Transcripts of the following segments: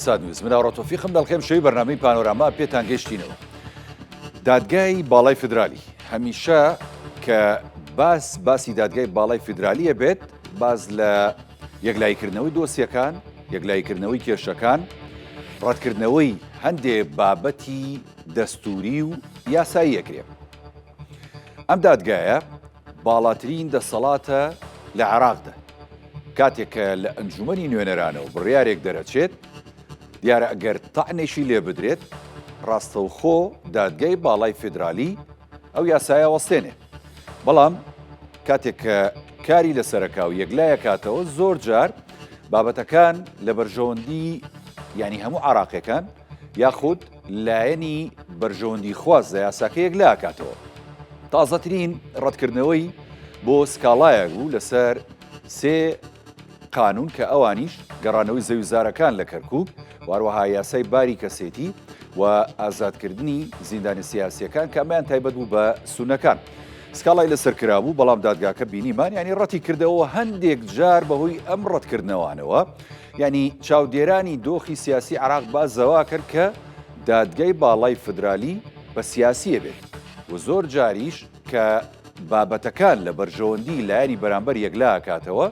کوردسات نیوز من ئاڕۆ تۆفیقم دەڵقێم شەوی بەرنامەی پانۆراما پێتان گەشتینەوە. دادگای باڵای فیدرالی هەمیشە کە باس باسی دادگای باڵای فیدرالیە بێت باز لە یەکلاییکردنەوەی دۆسیەکان، یەکلاییکردنەوەی کێشەکان، ڕەتکردنەوەی هەندێ بابەتی دەستوری و یاسایی ئەکرێ. ئەم دادگایە باڵاترین دەسەڵاتە لە عێراقدا. کاتێک کە لە ئەنجومەنی نوێنەرانەوە بڕیارێک دەرەچێت، دیارە ئەگەر تەعنێکی لێ بدرێت، ڕاستەوخۆ دادگای باڵای فیدرالی ئەو یاسایە وەستێنێ. بەڵام کاتێک کە کاری لەسەرەکا و یەکلایەکاتەوە زۆر جار بابەتەکان لە بەرژەوەندی ینی هەموو عراقیەکان یاخود لایەنی بەرژەوەندی خواز لە یاساکە یەکلاکاتەوە. تازەترین ڕەتکردنەوەی بۆ سکاڵایەک بوو لەسەر سێ قانون کە ئەوانیش گەڕانەوەی زەویوزارەکان لە کەرکوک و هەروەها یاسای باری کەسێتی و ئازادکردنی زیندانە سیاسیەکان کە ئەمەیان تایبەت بوو بە سونەکان. سکاڵای لەسەر کرابوو بەڵام دادگاکە بینیمان ینی ڕەتی کردەوە هەندێک جار بەهۆی ئەم ڕەتکردنەوانەوە ینی چاودێرانی دۆخی سیاسی عراق باس زەوا کرد کە دادگای باڵای فدرالی بە سیاسیە بێت و زۆر جاریش کە بابەتەکان لە بەرژەوەندی لایەنی بەرامبەر یەکلاکاتەوە،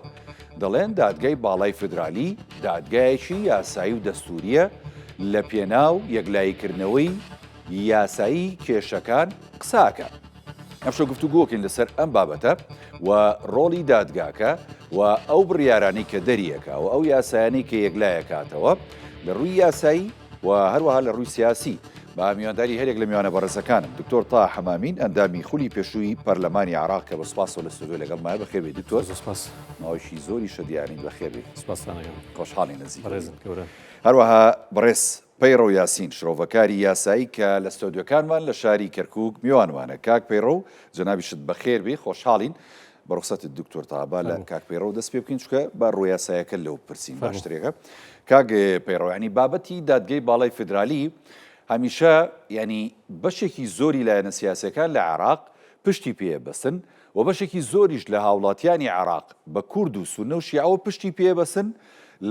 دەڵێن دادگای باڵای فیدرالی دادگایەکی یاسایی و دەستوورییە لە پێناو یەکلاییکردنەوەی یاسایی کێشەکان قسە ئەکات. ئەمشەو گفتوگۆکەین لەسەر ئەم بابەتە و ڕۆڵی دادگاکە و ئەو بڕیارانەی کە دەریەکا و ئەو یاسایانەی کە یەکلایەکاتەوە لە ڕووی یاسایی و هەروەها لە ڕووی سیاسی بە میوانداری هەرێک لە میوانە بەڕێزەکانم دکتۆر تا حەمامین ئەندامی خولی پێشووی پەرلەمانی عراق کە بە سپاسەوە لە ستۆدیۆ لەگەڵمایە بەخێربێی دکتۆر زۆر سپاس ماوەیەکی زۆری شەدیانین بەخێربێی سپاستان ئەکەم خۆشحاڵین نزیک بەڕێزن گەورەن هەروەها بەڕێز پەیڕەو یاسین شرۆڤەکاری یاسایی کە لە ستۆدیۆکانمان لە شاری کەرکوک میوانمانە کاک پەیڕەو جەنابیشت بەخێربێی خۆشحاڵین بە ڕوخسەتت دکتۆر تا با لە کاک پەیڕەو دەست پێ بکەین چونکە با ڕوویاسایەکە لەو پرسین باشترێکە کاک پەیڕەو ینی بابەتی دادگەی باڵای فیدرالی هەمیشە ینی بەشێکی زۆری لایەنە سیاسەکان لە عێراق پشتی پێ بەسن و بەشێکی زۆریش لە هاوڵاتیانی عێراق بە کورد و سونە و شیعەوە پشتی پێ بەسن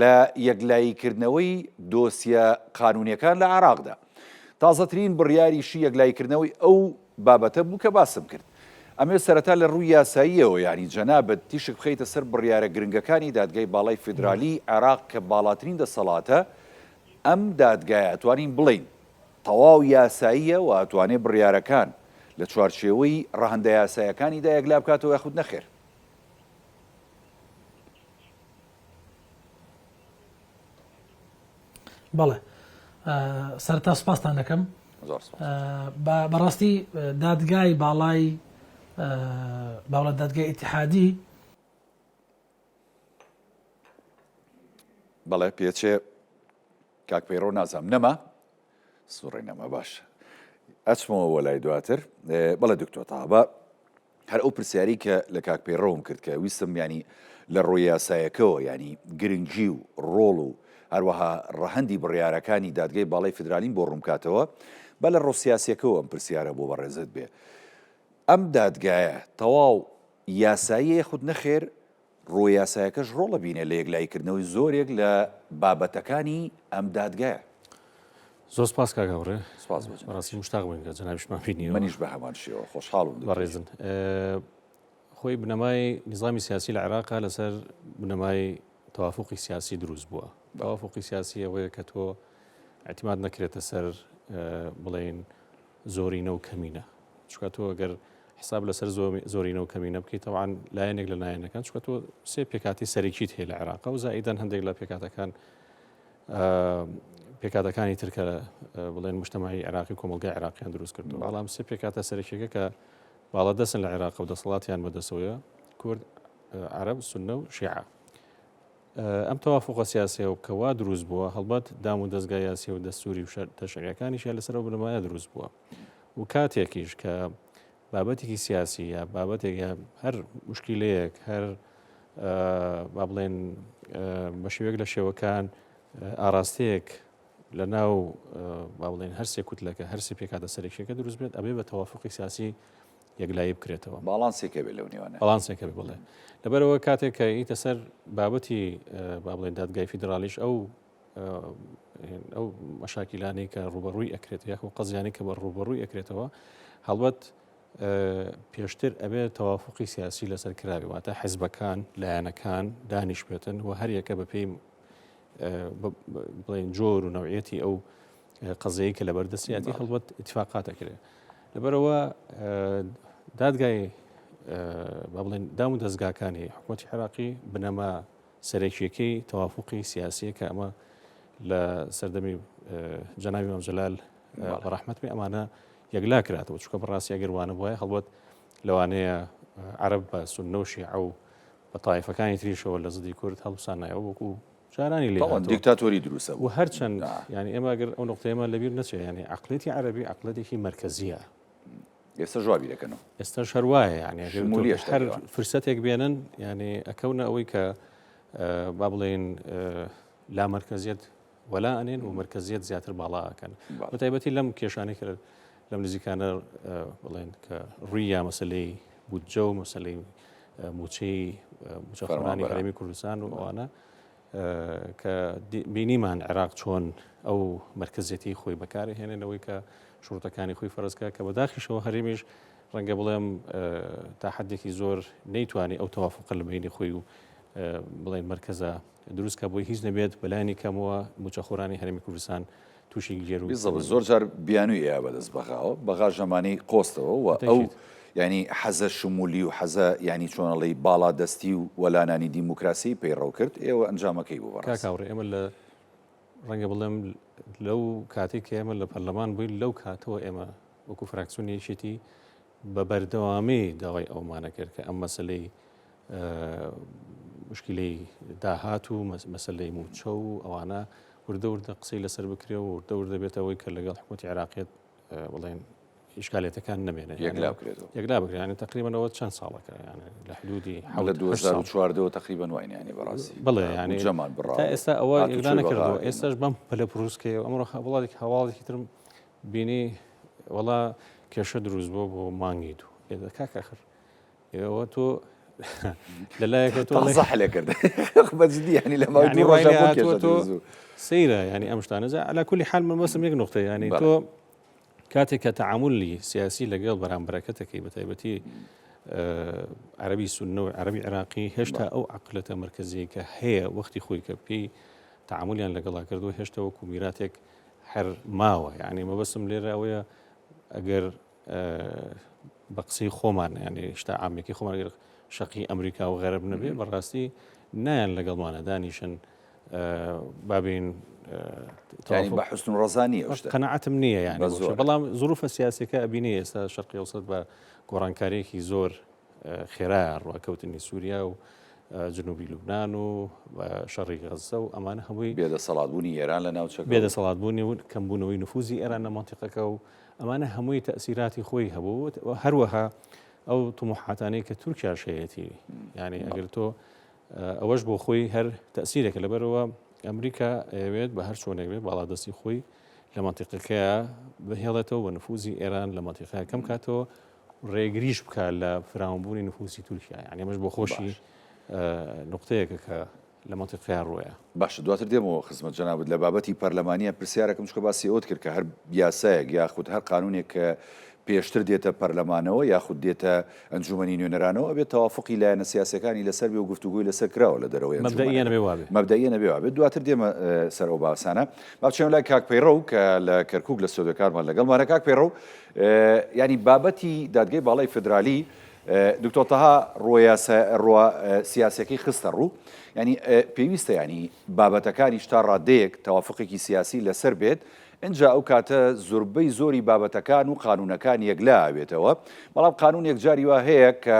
لە یەکلاییکردنەوەی دۆسیە قانونیەکان لە عێراقدا تازەترین بڕیاریشی یەکلاییکردنەوەی ئەو بابەتە بوو کە باسم کرد. ئەمەوێت سەرەتا لە ڕووی یاساییەوە یانی جەنابت تیشک بخەیتە سەر بڕیارە گرنگەکانی دادگای باڵای فیدرالی عێراق کە باڵاترین دەسەڵاتە، ئەم دادگایە ئەتوانین بڵێین تەواو یاساییە و ئەتوانێ بڕیارەکان لە چوارچێوەی ڕەهەندە یاسایەکانیدا یەکلا بکاتەوە یاخود نەخێر؟ بەڵێ سەرەتا سوپاستان دەکەم. بەڕاستی دادگای باڵای باڵە دادگای ئیتحادی بەڵێ پێچێ کاک پەیڕۆ نازانم نەما سوڕی نەما باش ئەچمەوە وەلای دواتر بەڵێ دکتۆر تابە هەر ئەو پرسیارەی کە لە کاک پەیڕەوم کرد کە ویستم یانی لە ڕووی یاسایەکەوە یانی گرنگی و ڕۆڵ و هەروەها ڕەهەندی بڕیارەکانی دادگای باڵای فیدرالیم بۆ ڕوون بکاتەوە با لە ڕوو سیاسیەکەوە ئەم پرسیارە بۆ بەڕێزت بێ ئەم دادگایە تەواو یاساییە یاخود نەخێر ڕووە یاسایەکەش ڕۆڵ ئەبینێ لە یەکلاییکردنەوەی زۆرێک لە بابەتەکانی ئەم دادگایە. زۆر سپاس کاک هاوڕێ. سپاس بۆ جەنابیش. بەڕاستی مشتاق بووین کە جەنابیشمان بینیەوە. منیش بە هەمان شێوە خۆشحاڵ بووم دکتۆر. بەڕێزن. خۆی بنەمای نیزامی سیاسی لە عێراقا لەسەر بنەمای تەوافوقی سیاسی دروست بووە. تەوافوقی سیاسی ئەوەیە کە تۆ ئیعتیماد نەکرێتە سەر بڵێین زۆرینە و کەمینە. چونکە تۆ ئەگەر حساب لەسەر زۆرینە و کەمینە بکەیت تەوان لایەنێک لە لایەنەکان چونکە تۆ سێ پێکاتی سەرەکیت هەیە لە عێراق و زائیدەن هەندێک لە پێکاتەکان پێکاتەکانی ترکە بڵێن مشتمەعی عێراقی کۆمەلگای عێراقیان دروست کردو بەڵام سێ پێکاتە سەرەکیەکە کە باڵا دەستن لە عێراق و دەسەڵاتیان بەدەسەوەیە کورد عەرەب سوننە و شیعە ئەم تەوافوقە سیاسیە و کە وا دروست بووە، هەڵبەت دام و دەزگا یاسیە و دەستووری و تەشریعەکانیشیان لەسەر ئەو بنەمایە دروست بووە و کاتێکیش کە بابەتێکی سیاسی یا بابەتێک یا هەر مشکیلەیەک هەر با بڵێن بە شێوەیەک لە شێوەکان ئاراستەیەک لە ناو با بڵێن هەر سێ کوتلەکە هەر سێ پێکهاتە سەرەکیەکە دروست بێت ئەبێ بە تەوافقی سیاسی یەکلایی بکرێتەوە. باڵانسێک هەبێت لەو نێوانە. باڵانسێک هەبێت بەڵێ. لەبەرئەوە کاتێک کە ئیتە سەر بابەتی با بڵێن دادگای فیدراڵیش ئەو ئەو مەشاکیلانەی کە ڕوبەڕووی ئەکرێت یاخۆ قەزیانی کە بە ڕوبەڕووی ئەکرێتەوە هەڵبەت پێشتر ئەبێ تەوافقی سیاسی لەسەر کراوی واتە حزبەکان لایەنەکان دانیش بێتن و هەریەکە بەپێی بڵێن جۆر و نەوعەتی ئەو قەزەیە کە لەبەردەستیاتی هەڵبەت اتفاقات ئەکرێت لەبەرەوە دادگای با بڵێن دام و دەستگاکانی حکوومەتی عێراقی بنەما سەرەکیەکەی تەوافقی سیاسیە کە ئەمە لە سەردەمی جەنابی مام جەلال بە ڕەحمەت بێ ئەمانە یەکلا کراتەوە چونکە بەڕاستی ئەگەر وانە بوایە هەڵبەت لەوانەیە عەرەب بە سوننە و شیعە و بە تایفەکانی تریشەوە لە زدی کورد هەڵبسانایەوە وەکو جارانی لێ هاتووە. دیکتاتۆری دروستە و هەرچەند یانی ئێمە ئەگەر ئەو نقطەیەمان لەبیر نەچێ یانی عەقڵیەتی عەرەبی عەقڵیەتێکی مەرکەزیە. ئێستاش وا بیرەکەنەوە. ئێستاش هەر وایە یانی ئەگەر تۆ هەر فرسەتێک بێنن یانی ئەکەونە ئەوەی کە با بڵێین لا مەرکەزیەت وەلا ئەنێن و مەرکەزیەت زیاتر باڵا ئەکەن بە تایبەتی لەم کێشانەی کە لەم نزیکانە بڵێن کە ڕووی یا مەسلەی بودجە و مەسلەی موچەی موچەخۆرانی هەرێمی کوردستان و ئەوانە کە بینیمان عێراق چۆن ئەو مەرکەزیەتی خۆی بەکارهێنێ لەوەی کە شروتەکانی خۆی فەرزکە کە بەداخیشەوە هەرێمیش ڕەنگە بڵێم تا حدێکی زۆر نەیتوانی ئەو تەوافقە لە بینی خۆی و بڵێن مەرکەزە دروست کە بۆی هیچ نەبێت بەلایەنی کەمەوە موچەخۆرانی هەرێمی کوردستان تووشی گێر و بالضبط زۆر جار بیانووی ئەیا بەدەست بەغاوە بەغاش ئەمانەی قۆستەوە و ئەو یانی حەزە شمولی و حەزە یانی چۆن ئەڵێی باڵا دەستی و وەلانانی دیموکراسی پەیڕەو کرد ئێوە ئەنجامەکەی بوو بەڕاست. کاک هاوڕێ ئێمە لە ڕەنگە بڵێم لەو کاتێک کە ئێمە لە پەرلەمان بووین لەو کاتەوە ئێمە وەکو فراکسیۆنی یەکێتی بە بەردەوامی داوای ئەومانە کرد کە ئەم مەسلەی مشکلەی داهات و مەسلەی موچە و ئەوانە وردە وردە قسەی لەسەر بکرێ و وردە وردە بێتەوەی کە لەگەڵ حکوومەتی عێراقیت بڵێن ئیشکالێتەکان نەمێنێت یەکلا بکرێتەوە یەکلا بکرێت یعنی تقریبا ئەوە چەند ساڵەکە یعنی لە حدودی لە 2014 تقریبا واین یعنی بەڕاستی بڵێ یعنی جەمان بڕا تا ئێستا ئەوە یەکلا نەکردەوە ئێستاش بەم پەلە پروسکەیە ئەمڕۆ وڵاتێک هەواڵێکی ترم بینی وەڵا کێشە دروست بووە بۆ مانگی دوو ئێ کاک ئەخر ئێوە تۆ لەلایەکە تۆ تازە حلێ کرد بەجدی ینی لە ماوەی دوو ڕۆژە بۆ کێشە تۆ سەیرە ینی ئەم شتانە جا علا کولی حال من بەسم یەک نقطە ینی تۆ کاتێک کە تەعاملی سیاسی لەگەڵ بەرامبەرەکەتەکەی بە تایبەتی عەربی سونە و عەربی عێراقی هێشتا ئەو عقلەتە مرکزیە کە هەیە وەختی خۆی کە پێی تعاملیان لەگەڵا کردو هێشتا وەکو میراتێک هەر ماوە یعنی مەبەستم لێرە ئەوەیە ئەگەر بە قسەی خۆمان ینی شتا عامێکی خۆمان گەر شەقی ئەمریکا و غەرب نەبێ بەڕاستی نایان لەگەڵمانە دانیشن بابین بە حسن ڕزانی قەنەعەتم نییە یان بەڵام زروفە سیاسەکە ئەبینی ئێستا شەرقی ئەوسەت بە گۆڕانکاریەکی زۆر خێرا ڕواکەوتنی سووریا و جنوبی لوبنان و شەڕی غەززە و ئەمانە هەمووی بێدەسەڵاتبوونی ئێران لە ناوچەکە بێدەسەڵاتبوونی و کەمبوونەوەی نفوزی ئێران لە مەنتیقەکە و ئەمانە هەمووی تەئسیراتی خۆی هەبوو و هەروەها ئەو طموحاتانەی کە تورکیاش هەیەتی یعنی ئەگەر تۆ ئەوەش بۆ خۆی هەر تەسیرێکە لەبەرەوە ئەمریکا ئەیەوێت بە هەر چۆنێک بێت باڵادەستی خۆی لە مەنتیقەکەیە بهێڵێتەوە و نفوزی ئێران لە مەنتیقەیە کەم کاتەوە ڕێگریش بکات لە فراوانبوونی نفوسی تورکیا یعنی ئەمەش بۆ خۆشی نقطەیەکە کە لە مەنتیقەیان ڕووەیە. باشە دواتر دێمەوە خزمەت جەنابت لە بابەتی پەرلەمانیە پرسیارەکەم چونکە باسی ئەوەت کرد کە هەر یاسایەک یاخود هەر قانونێک کە پێشتر دێتە پەرلەمانەوە یاخود دێتە ئەنجومەنی نوێنەرانەوە ئەبێت تەوافقی لایەنە سیاسیەکانی لەسەر بێ و گفتوگۆی لەسەر کراوە لە دەرەوەی مەبدەئیەن ئەبێ وابێ. مەبدەئیەن ئەبێ وابێت دواتر دێمە سەر ئەو باسانە با بچینە لای کاک پەیڕەو کە لە کەرکوک لە ستۆدیۆکانمان لەگەڵمانە کاک پەیڕەو یانی بابەتی دادگەی باڵای فیدرالی دکتۆر تەها ڕووە یاسا ڕووە سیاسیەکەی خستە ڕوو یانی پێویستە یانی بابەتەکانیش تا ڕادەیەک تەوافقێکی سیاسی لەسەر بێت ئینجا ئەو کاتە زۆربەی زۆری بابەتەکان و قانونەکان یەکلا ئەبێتەوە بەڵام قانونێک جاری وا هەیە کە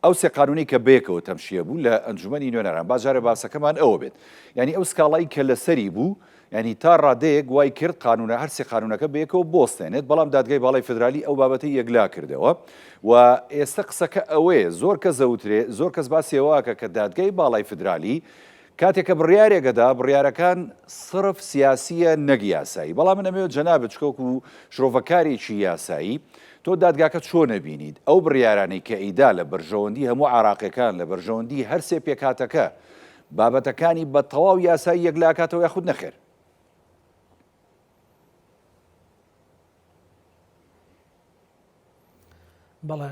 ئەو سێ قانونەی کە بەیەکەوە تەمشیە بوو لە ئەنجومەنی نوێنەران با جارێ باسەکەمان ئەوە بێت یانی ئەو سکاڵای کە لەسەری بوو یانی تا ڕادەیەک وای کرد قانونە هەر سێ قانونەکە بەیەکەوە بۆستێنێت بەڵام دادگای باڵای فدرالی ئەو بابەتەی یەکلا کردەوە و ئێستا قسەکە ئەوەیە زۆر کەس دەوترێ زۆر کەس باسی ئەوە کە دادگای باڵای فدرالی کاتێک کە بڕیارێک ئەدا بڕیارەکان سڕف سیاسیە نەک یاسایی بەڵام من ئەمەوێت جەنابت چونکە وەکو شرۆڤەکارێکی یاسایی تۆ دادگاکە چۆن ئەبینیت ئەو بڕیارانەی کە ئەیدا لە بەرژەوەندی هەموو عێراقیەکان لە بەرژەوەندی هەرسێ پێکهاتەکە. بابەتەکانی بە تەواو یاسایی یەکلاکاتەوە یاخود نەخێر؟ بەڵێ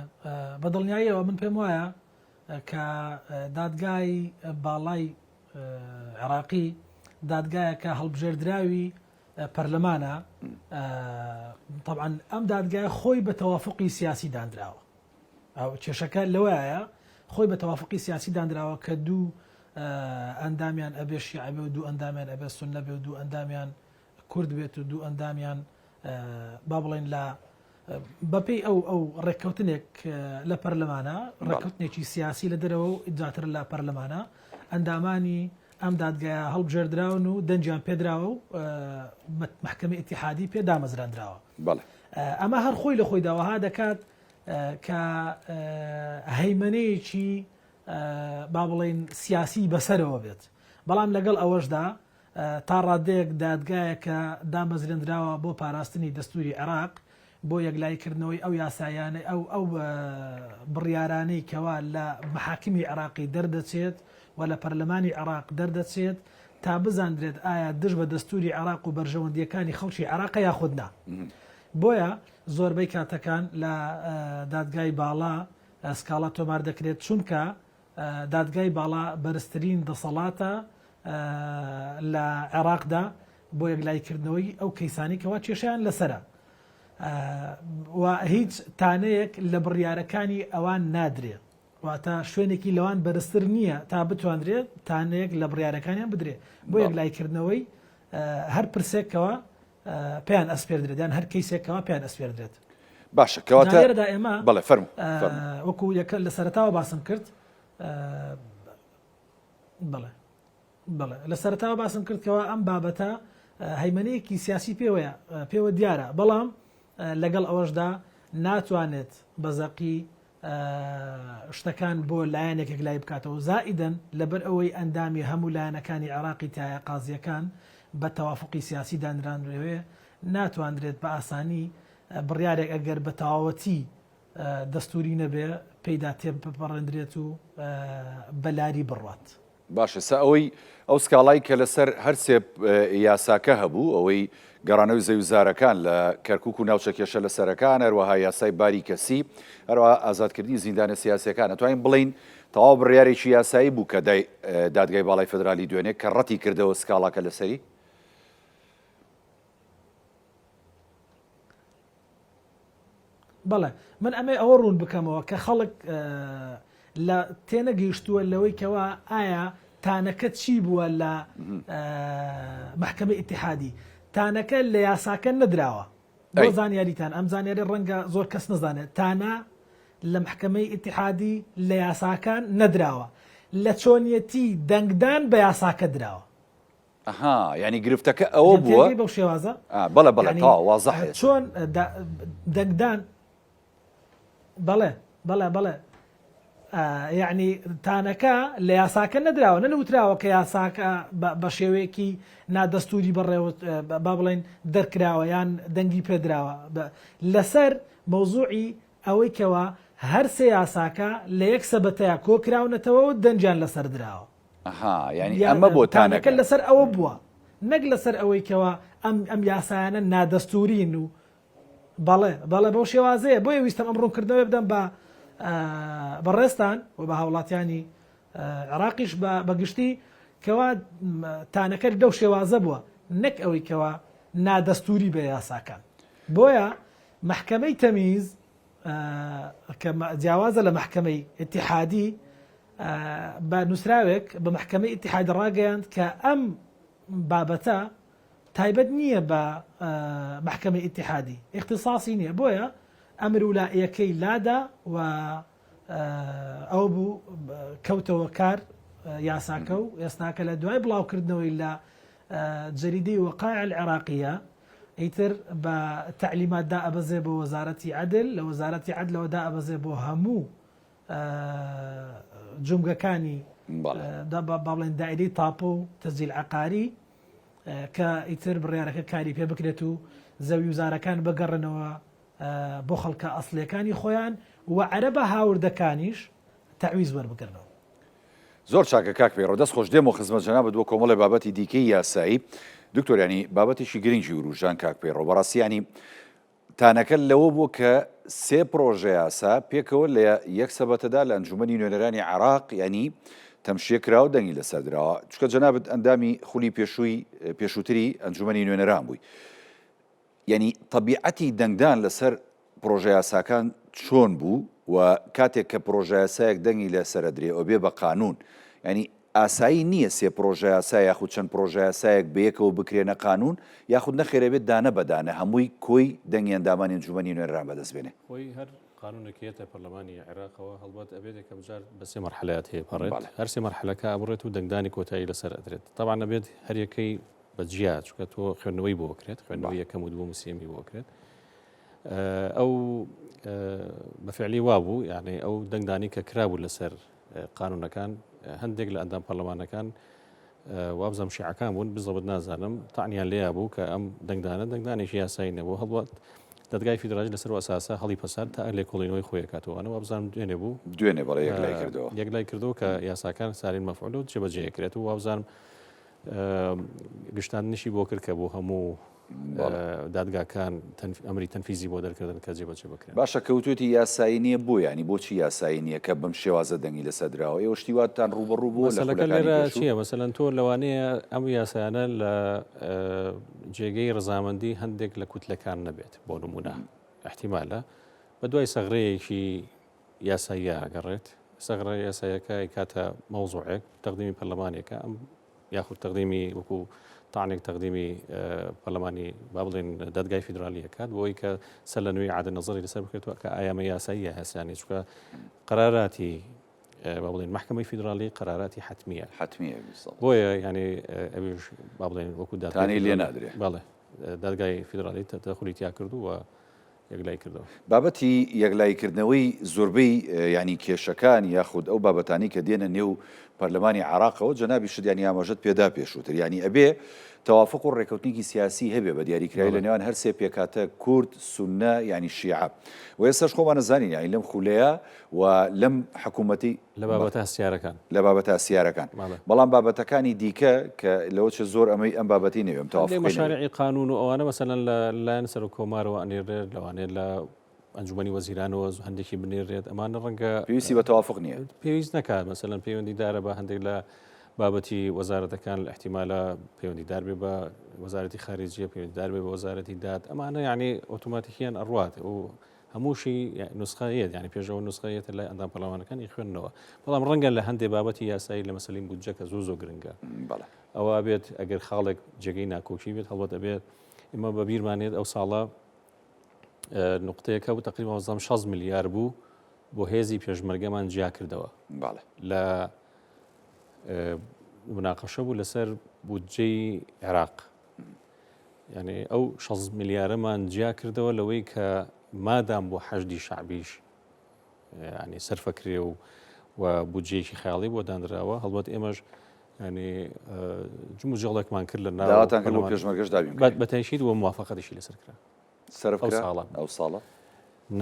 بە دڵنیاییەوە من پێم وایە کە دادگای باڵای عێراقی دادگایەکە هەڵبژێردراوی پەرلەمانە طبعا ئەم دادگای خۆی بە تەوافقی سیاسی دانراوە کێشەکە لەوەیە خۆی بە تەوافقی سیاسی دانراوە کە دوو ئەندامیان ئەبێ شیعە بێ و دوو ئەندامیان ئەبێ سوننە بێ و دوو ئەندامیان کورد بێت و دوو ئەندامیان با بڵێن لە بەپێی ئەو ئەو ڕێککەوتنێک لە پەرلەمانە ڕێککەوتنێکی سیاسی لە دەرەوە و ئیجاتر لە پەرلەمانە ئەندامانی ئەم دادگایە هەڵبژێردراون و دەنگیان پێدراوە و مەحکەمەی ئیتیحادی پێ دامەزراندراوە. ئەمە هەر خۆی لە خۆیدا وەها دەکات کە هەیمەنەیەکی با بڵێین سیاسی بەسەرەوە بێت بەڵام لەگەڵ ئەوەشدا تا ڕادەیەک دادگایەکە دامەزرێندراوە بۆ پاراستنی دەستوری عێراق بۆ یەکلاییکردنەوەی ئەو یاسایانەی ئەو ئەو بڕیارانەی کەوا لە مەحاکمی عێراقی دەردەچێت و لە پەرلەمانی عێراق دەردەچێت تا بزاندرێت ئایا دژ بە دەستوری عێراق و بەرژەوەندییەکانی خەڵکی عێراقە یاخود نا. بۆیە زۆربەی کاتەکان لە دادگای باڵا سکاڵا تۆمار دەکرێت چونکە دادگای باڵا بەرزترین دەسەڵاتە لە عێراقدا بۆ یەکلاییکردنەوەی ئەو کەیسانەی کەوا کێشەیان لەسەرە و هیچ تانەیەک لە بڕیارەکانی ئەوان نادرێ واتە شوێنێکی لەوان بەرزتر نییە تا بتواندرێت تانەیەک لە بڕیارەکانیان بدرێ بۆ یەکلاییکردنەوەی هەر پرسێکەوە پێیان ئەسپێردرێت یان هەر کەیسێکەوە پێیان ئەسپێردرێت. باشە کەواتە لێرەدا ئێمە بەڵێ فەرموو وەکو یەکە لە سەرەتاوە باسم کرد بەڵێ بەڵێ لە سەرەتاوە باسم کرد کەوا ئەم بابەتە هەیمەنەیەکی سیاسی پێوەیە پێوە دیارە بەڵام لەگەڵ ئەوەشدا ناتوانێت بە زەقی شتەکان بۆ لایەنێک یەکلایی بکاتەوە، زائیدەن لەبەر ئەوەی ئەندامی هەموو لایەنەکانی عێراقی تایە قازییەکان بە تەوافوقی سیاسی دانرانرێ ناتواندرێت بە ئاسانی بڕیارێک ئەگەر بە تەواوەتی دەستوری نەبێ پێیدا تێبپەڕێندرێت و بە لاری بڕوات. باشە سە ئەوەی ئەو سکاڵای کە لەسەر هەر سێ یاساکە هەبوو ئەوەی گەڕانەوەی زەویوزارەکان لە کەرکوک و ناوچە کێشە لەسەرەکان هەروەها یاسای باری کەسی هەروەها ئازادکردنی زیندانە سیاسیەکان ئەتوانین بڵێین تەواو بڕیارێکی یاسایی بوو کە دای دادگای باڵای فدرالی دوێنێ کە ڕەتی کردەوە سکاڵاکە لەسەری؟ بەڵێ من ئەمەی ئەوە ڕوون بکەمەوە کە خەڵک لە تێنەگەیشتووە لەوەی کەوا ئایا تانەکە چی بووە لە مەحکەمەی ئیتیحادی تانەکە لە یاساکە نەدراوە بۆ زانیاریتان ئەم زانیاری ڕەنگە زۆر کەس نەزانێت تانە لە محکمەی ئیتیحادی لە یاساکان نەدراوە لە چۆنیەتی دەنگدان بە یاساکە دراوە ئەها یانی گرفتەکە ئەوە بووە بەو شێوازە بەڵێ بەڵێ تەواو وازحە ئێستا. چۆن دەنگدان بەڵێ بەڵێ بەڵێ یعنی تانەکە لە یاساکە نەدراوە نەنوتراوە کە یاساکە بە شێوەیەکی نادەستوری بەڕێوە با بڵێن دەرکراوە یان دەنگی پێدراوە لەسەر مەوزوعی ئەوەی کەوا هەرسێ یاساکە لە یەک سەبەتەیا کۆکراونەتەوە و دەنگیان لەسەر دراوە. ئەها یانی ئەمە بۆ تانەکە لەسەر ئەوە بووە نەک لەسەر ئەوەی کەوا ئەم ئەم یاسایانە نادەستورین و بەڵێ بەڵێ بەو شێوازەیە بۆیە ویستم ئەم ڕوونکردنەوەی بدەم بە بەڕێزتان و بە هاوڵاتیانی عێراقیش بە گشتی کەوا تانەکە لەو شێوازە بووە نەک ئەوەی کەوا نادەستوری بە یاساکان بۆیە مەحکەمەی تەمیز کە جیاوازە لە مەحکەمەی ئیتیحادی بە نووسراوێک بە مەحکەمەی ئیتیحادی ڕاگەیاند کە ئەم بابەتە تایبەت نییە بە مەحکەمەی ئیتیحادی ئیختیساسی نییە بۆیە ئەمر ولائیەکەی لادا و ئەوە بوو کەوتەوە کار یاساکە و ئێستاکە لە دوای بڵاوکردنەوەی لە جەریدەی وەقائع العراقیە ئیتر بە تەعلیمات دائەبەزێ بۆ وەزارەتی عەدل، لە وەزارەتی عەدلەوە دائەبەزێ بۆ هەموو جومگەکانی با بڵێن دائیرەی تاپۆ و تەسجیل عەقاری کە ئیتر بڕیارەکە کاری پێ بکرێت و زەوی و زارەکان بگەڕنەوە بۆ خەڵکە ئەسڵیەکانی خۆیان و عەرەبە هاوردەکانیش تەعویز وەربگرنەوە. زۆر چاکە کاک پەیڕەو دەست خۆش دێمەوە خزمەت جەنابت بۆ کۆمەڵێ بابەتی دیکەی یاسایی دکتۆر یانی بابەتێکی گرنگی وروژان کاک پەیڕەو بەڕاستی یانی تانەکە لەوە بوو کە سێ پرۆژە یاسا پێکەوە لە یەک سەبەتەدا لە ئەنجومەنی نوێنەرانی عێراق یانی تەمشیە کرا و دەنگی لەسەر دراوە چونکە جەنابت ئەندامی خولی پێشووی پێشووتری ئەنجومەنی نوێنەران بووی یانی تەبیعەتی دەنگدان لەسەر پڕۆژەیاساکان چۆن بوو و کاتێک کە پڕۆژەیاسایەک دەنگی لەسەر ئەدرێ ئەبێ بە قانوون یانی ئاسایی نییە سێ پڕۆژەیاسا یاخود چەند پڕۆژەیاسایەک بەیەکەوە بکرێنە قانوون یاخود نەخێر ئەبێت دانە بە دانە هەمووی کۆی دەنگی ئەندامانی ئەنجوومەنی نوێنەران بەدەست بێنێ؟ خۆی هەر قانوونێک یەتە پەرلەمانی عێراقەوە هەڵبەت ئەبێت یەکەم جار بە سێ مەرحەلەیا تێپەڕێت هەر سێ مەرحەلەکە ئەبڕێت و دەنگدانی کۆتایی لەسەر ئەدرێت تەبعەن ئەبێت هەریەکەی بە جیا چونکە تۆ خوێندنەوەی بۆ کرێت خوێندنەوەی یەکەم و دووەم و سێمی بۆ کرێت ئەو بەفعلی وابوو یعنی ئەو دەنگدانی کە کرابوو لەسەر قانونەکان هەندێک لە ئەندام پەرلەمانەکان وابزانم شیعەکان بوون بزەبت نازانم تاعنیان لێیا بوو کە ئەم دەنگدانە دەنگدانێکی یاسایی نەبوو هەڵبەت دەدگای فیدرالی لەسەر ئەساسە هەڵی پەسار تا لێکۆڵینەوەی خۆی کاتەوە وابزانم دوێنێ بوو دوێنێ بەڵێ یەکلای کردەوە یەکلای کردەوە کە یاساکان سارین مەفعول و جێبەجێ کرێت و وابزانم گشتاندنیشی بۆ کرد کە بۆ هەموو دادگاکان ئەمری تەنفیزی بۆ دەرکردن کە جێبەجێ بکرێن. باشە کە وتوێتی یاسایی نییە بۆ یانی بۆچی یاسایی نییە کە بەم شێوازە دەنگی لەسەر دراوە ئێوە شتی واتان ڕووبەڕوو بووە لە مەسەلەکە خولەکانی لێرە پێشوو؟ چییە مەسەلەن تۆ لەوانەیە ئەم یاسایانە لە جێگەی ڕەزامەندی هەندێک لە کوتلەکان نەبێت بۆ نمونە ئیحتیمالە بە دوای سەغرەیەکی یاساییە ئەگەڕێت سەغرە یاسایەکە ئەیکاتە مەوزوعێک تەقدیمی پەرلەمانێکە ئەم یاخود تەقدیمی وەکو تاعنێک تەقدیمی پەرلەمانی با بڵێن دادگای فیدرالی ئەکات بۆی کە سەر لە نوێی عادە نەزەری لەسەر بکرێتەوە کە ئایامە یاساییە هەسیانی چکە قەراراتی با بڵێن محکمەی فیدرالی قەراراتی حتمیە حتمیە بۆیە ینی ئەویش با بڵێن وەکو دادگای لێ نادرێ بەڵێ دادگای فیدرالی تەدەخولی تیا کردو و یەکلایی کردەوە. بابەتی یەکلاییکردنەوەی زۆربەی یانی کێشەکان یاخود ئەو بابەتانەی کە دێنە نێو پەرلەمانی عێراقەوە جەنابیشت یانی ئاماژەت پێدا پێشووتر یانی ئەبێ تەوافق و ڕێکەوتنێکی سیاسی هەبێ بە دیاریکراوی لە نێوان هەر سێ پێکهاتە کورد، سوننە یانی شیعە و ئێستاش خۆمان ئەزانین یانی لەم خولەیە و لەم حکوومەتی لە بابەتە هەستیارەکان. لە بابەتە هەستیارەکان. بەڵام بابەتەکانی دیکە کە لەوە چێ زۆر ئەمەی ئەم بابەتەی نەوێم هەندێک تەوافقی نەبێ. مەشاریعی قانوون و ئەوانە مەسەلەن لە لایەن سەرۆک کۆمارەوە ئەنێررێت، لەوانەیە لە ئەنجومەنی وەزیرانەوە هەندێکی بنێررێت، ئەمانە ڕەنگە پێویستی بە تەوافق نییە. پێویست نەکات، مەسەلەن پەیوەندیدارە بە هەندێک لە بابەتی وەزارەتەکان، ئیحتیمالە پەیوەندیدار بێ بە وەزارەتی خارجیە، پەیوەندیدار بێ بە وەزارەتی داد، ئەمانە یانی ئۆتۆماتیکیان ئەڕوات و هەمووشی نوسخە یەت یانی پێش ئەوە نوسخە یەتە لای ئەندام پەرلەمانەکان ئیخوێننەوە بەڵام ڕەنگە لە هەندێ بابەتی یاسایی لە مەسەلەی بودجە کە زۆر زۆر گرنگە بەڵێ ئەوە بێت ئەگەر خاڵێک جێگەی ناکۆکی بێت هەڵبەت ئەبێت ئێمە بە بیرمانێت ئەو ساڵە نقطەیەکە بوو تقریبا وەزام 6 ملیار بوو بۆ هێزی پێشمەرگەمان جیا کردەوە بەڵێ لە مناقەشە بوو لەسەر بودجەی عێراق یعنی ئەو 6 ملیارەمان جیا کردەوە لەوەی کە مادام بۆ حەشدی شعبیش ینی سەرفەکرێ و و بودجەیەکی خیاڵی بۆ دانراوە هەڵبەت ئێمەش ینی جموجۆڵێکمان کرد لە ناوتان کرد بۆ پێشمەرگەش دابین بە تەشید و موافقەتیشی لەسەر کرا سەرف کرا ساڵە ئەو ساڵە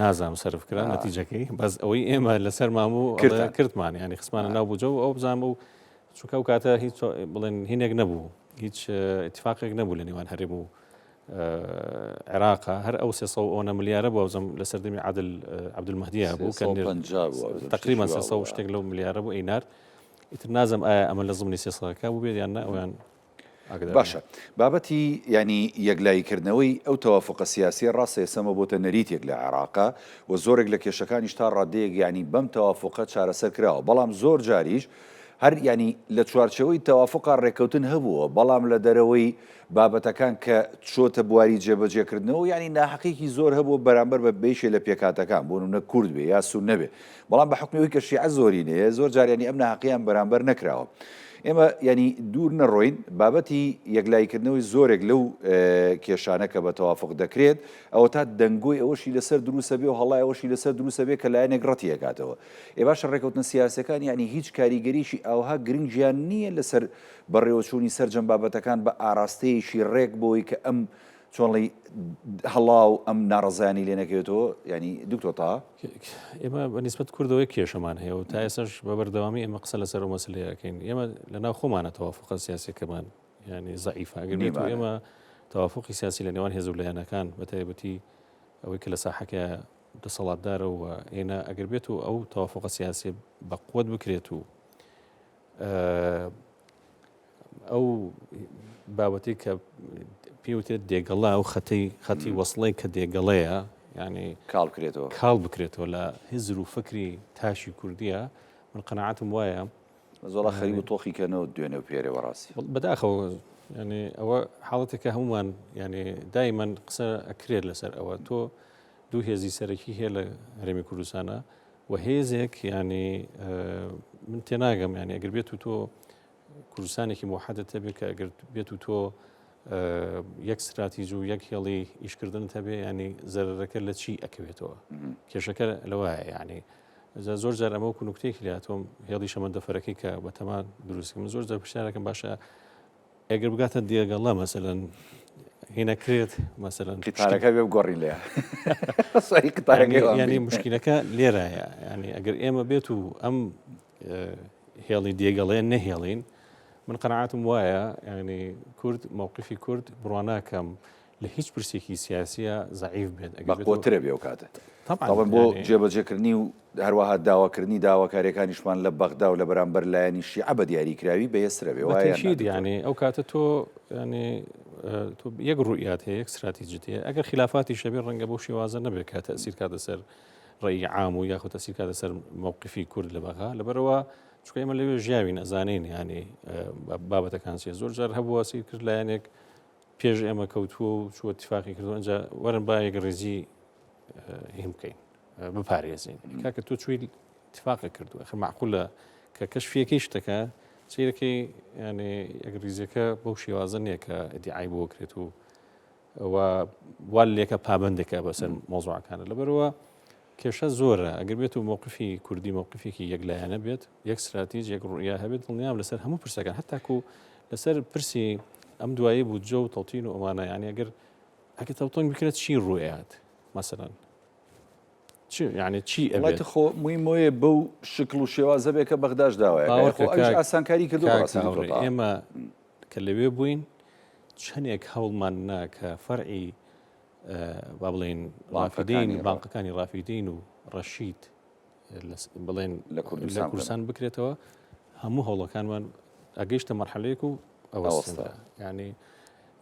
نازانم سەرف کرا نەتیجەکەی بەس ئەوەی ئێمە لەسەر ماموو کردمان ینی خسمانە ناو بجە و ئەو بزانام و چونکە ئەو کاتە هیچ بڵێن هینێک نەبوو هیچ اتفاقێک نەبوو لە نێوان هەرێم و عێراقا هەر ئەو سێ ئەوە ملیارە بوو ئەوزم لە سەردەمی عادل عەبدولمەهدیە بوو کە تقریبا سێ شتێک لەو ملیارە بوو ئەینارد ئیتر نازم ئایا ئەمە لە زمنی سێ سەدەکە بوو بێت یان نا ئەویان باشە بابەتی یانی یەکلاییکردنەوەی ئەو تەوافوقە سیاسیە ڕاستە ئێستەمە بۆتە نەریتێک لە عێراقا و زۆرێک لە کێشەکانیش تا ڕادەیەک یانی بەم تەوافوقە چارەسەر کراوە بەڵام زۆر جاریش هەر یانی لە چوارچێوەی تەوافوقا ڕێککەوتن هەبووە بەڵام لە دەرەوەی بابەتەکان کە چۆتە بواری جێبەجێکردنەوە یانی ناحەقیەکی زۆر هەبووە بەرامبەر بە بەیشێ لە پێکهاتەکان بۆ نمونە کورد بێ یا سوننە بێ بەڵام بە حوکمی ئەوەی کە شیعە زۆرینەیە زۆر جار یانی ئەم ناهەقیان بەرامبەر نەکراوە. ئێمە یانی دوور نەڕۆین بابەتی یەکلاییکردنەوەی زۆرێک لەو کێشانە کە بە تەوافق دەکرێت ئەوەتا دەنگۆی ئەوەشی لەسەر دروستە بێ و هەڵای ئەوەشی لەسەر دروستە بێ کە لایەنێک ڕەتی ئەکاتەوە. ئێ باشە ڕێکەوتنە سیاسیەکان یانی هیچ کاریگەریی ئاوها گرنگیان نییە لەسەر بەڕێوەچوونی سەرجەم بابەتەکان بە ئاراستەیەکی ڕێک بۆی کە ئەم. چۆنڵی هەڵاو ئەم ناڕەزایانی لێ نەکەوێتەوە ینی دکتۆر تا ئێمە بە نیسبەت کوردەوەی کێشەمان هەیە و تا ئێستاش بە بەردەوامی ئێمە قسە لەسەر ئەو مەسلەیەکەین ئێمە لە ناو خۆمانە تەوافقە سیاسەکەمان ینی زەعیفە ئەگەر بێت ئێمە تەوافقی سیاسی لە نێوان هێز و لایەنەکان بە تایبەتی ئەوەی کە لە ساحەکە دەسەڵاتدارە و ئێنا ئەگەر بێت و ئەو تەوافقە سیاسی بە قوت بکرێت و ئەو بابەتەی کە پێوترێت دێگەڵە ئەو خەتەی خەتی وەسڵەی کە دێگەڵەیە ینی کاڵ بکرێتەوە کاڵ بکرێتەوە لە هزر و فکری تاشی کوردیە من قەنەعاتم وایە زۆڵا خەریب و تۆخی کەنەوە دوێنێ و پێرێ بەڕاستی بەداخەوە ینی ئەوە حاڵەتێکە هەمومان ینی دایمەن قسە ئەکرێت لەسەر ئەوە تۆ دوو هێزی سەرەکی هەیە لە هەرێمی کوردستانە و هێزێک ینی من تێناگەم ینی ئەگەر بێت و تۆ کوردستانێکی موحدت هەبێ کە ئەگەر بێت و تۆ یەک ستراتیج و یەک هێڵی ئیشکردنت هەبێ ینی زەرەکە لە چی ئەکەوێتەوە کێشەکە لەوایە ینی زۆر جار ئەمە وەکو نوکتێکی لە تۆم هێڵی شەمەندەفەرەکەی کە بەتەما دروستکە من زۆر جار پرسیارەکەم باشە ئەگەر بگاتە دێگەڵە مەسەلەن هینەکرێت مەسەلەن قیتارەکە بێ بگۆڕین لێ سواری قیتارەکەی ینی مشکلەکە لێرایە ینی ئەگەر ئێمە بێت و ئەم هێڵی دێگەڵێ نەهێڵین من قەنەعاتم وایە ینی کورد مووقفی کورد بڕواناکەم لە هیچ پرسێکی سیاسیە زەعیف بێت ئەگەر بەقوەترە بێ ئەو کاتە طبعا بۆ جێبەجێکردنی و هەروەها داواکردنی داواکاریەکانیشمان لە بەغدا و لە بەرامبەر لایەنی شیعە بە دیاریکراوی بەهێزترە بێ وایە تەکید یعنی ئەو کاتە تۆ ینی تۆ یەک ڕوئیات هەیە یەک استراتیجیت هەیە ئەگەر خلافاتی شەبێ ڕەنگە بەو شێوازە نەبێت کە تەسیر کاتە سەر ڕێی عام و یاخود تەسیر کاتە سەر مووقفی کورد لە بەغا لەبەرەوە چونکە ئێمە لەوێ ژیاوین ئەزانین ینی بابەتەکان چیە زۆر جار هەبووە سیر کرد لایەنێک پێش ئێمە کەوتووە و چووە اتفاقی کردو ئەجا وەرن با یەک ڕێزی هیم بکەین بپارێزین کاکە تۆ چووی اتفاقە کردووە خە معقولە کە کەشفیەکەی شتەکە سیرەکەی ینی یەک ڕیزەکە بەو شێوازە نییە کە ئیدعای بۆ کرێت و و وا لێکە پابندێکە بەسەر مۆزوعەکانە لەبەرەوە کێشە زۆرە ئەگەر بێت و مووقفی کوردی مووقفێکی یەکلایەنە بێت یەک ستراتیج یەک ڕوئیا هەبێت دڵنیام لەسەر هەموو پرسەکان هەتاکو لەسەر پرسی ئەم دوایی بودجە و تەوتین و ئەمانە یانی ئەگەر ئەگە تەوتۆن بکرێت چی ڕوئات مەسەلەن چی یعنی چی ئەبێت خۆ مویمۆیە بەو شکل و شێوازە بێ کە بەغداش داوایە ئاسانکاری کردو ئێمە کە لەوێ بووین چەندێک هەوڵمان نا کە فەرعی با بڵێین ڕافیدەین بانقەکانی ڕافیدەین و ڕەشید بڵێن لە کوردستان بکرێتەوە هەموو هەوڵەکانمان ئەگەیشتە مەرحەلەیەک و ئەوەستا ینی